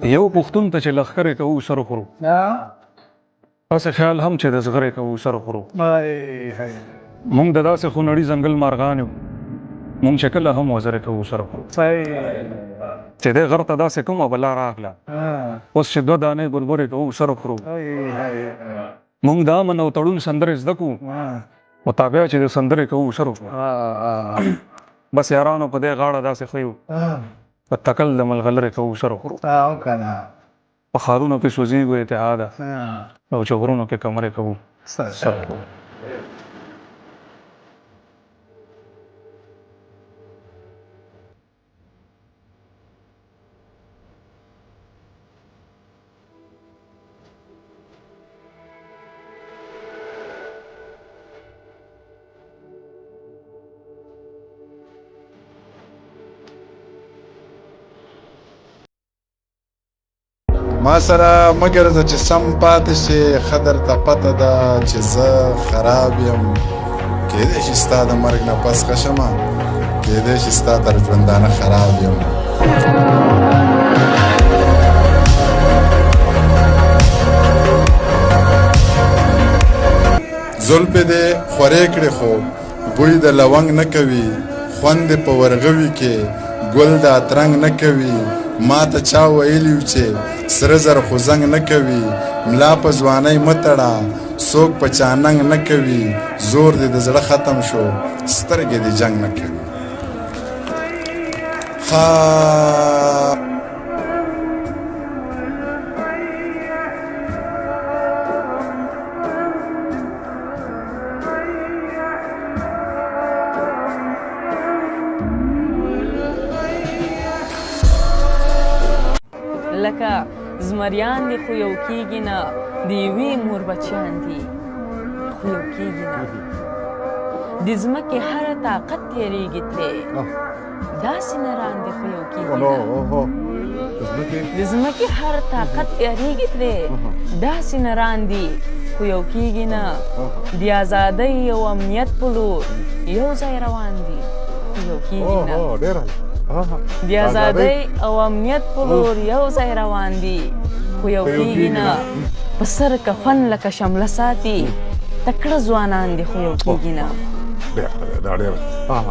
یو پښتون ته چې لښکرې کوو سر خورو، هسې خیال هم چې د زغرې کوو سر خورو. مونږ د داسې خونړي ځنګل مارغان یو، مونږ چې کله هم وزرې کوو سر خورو. چې دې غر ته داسې کومه بلا راغله، اوس چې دوه دانې بلبلې کوو سر خورو. مونږ د امن او تړون سندرې زده کوو، خو تابیا چې د سندرې کوو سر خورو. بس یارانو په دې غاړه داسې ښه یو، په تکل د ملغلرې کوو سر خورو. په ښارونو کې سوځېږو اتحاده، او چې غرونو کې کمرې کوو سر خورو. ما سره مه ګرځه چې سم پاتې شې، ښه درته پته ده چې زه خراب یم. کیدای شي ستا د مرګ نه پس ښه شمه، کیدای شي ستا تر ژوندانه خراب یم. زلفې دې خورې کړې خو بوی د لونګ نه کوي، خوند دې په ورغوي کې ګل د اترنګ نه کوي. ما ته چا ویلي وو چې سره زر خو زنګ نه کوي، ملا په ځوانۍ مه تړه څوک په چا ننګ نه کوي. زور دې د زړه ختم شو سترګې دې جنګ نه کوي. لکه زمریان دي خو یو کیږي نه، د یوې مور بچیان دي خو یو کیږي نه. د ځمکې هره طاقت تېرېږي ترې، داسې نران دي خو یو کیږي نه. د ځمکې هر طاقت تېرېږي ترې، داسې نران دي خو یو کیږي نه. د ازادۍ او امنیت په لور یو ځای روان دي خو یو کیږي نه. د ازادۍ او امنیت په لور یو ځای روان دي خو یو کیږي نه. په سر کفن لکه شمله ساتي، تکړه ځوانان دي خو یو کیږي نه.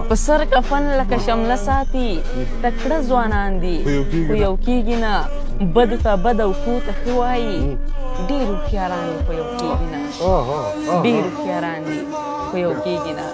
په سر کفن لکه شمله ساتي، تکړه ځوانان دي خو یو کیږي نه. بد ته بد او ښو ته ښه وایي، ډېر هوښیاران دي خو یو کیږي نه. ډېر هوښیاران دي خو یو کیږي نه.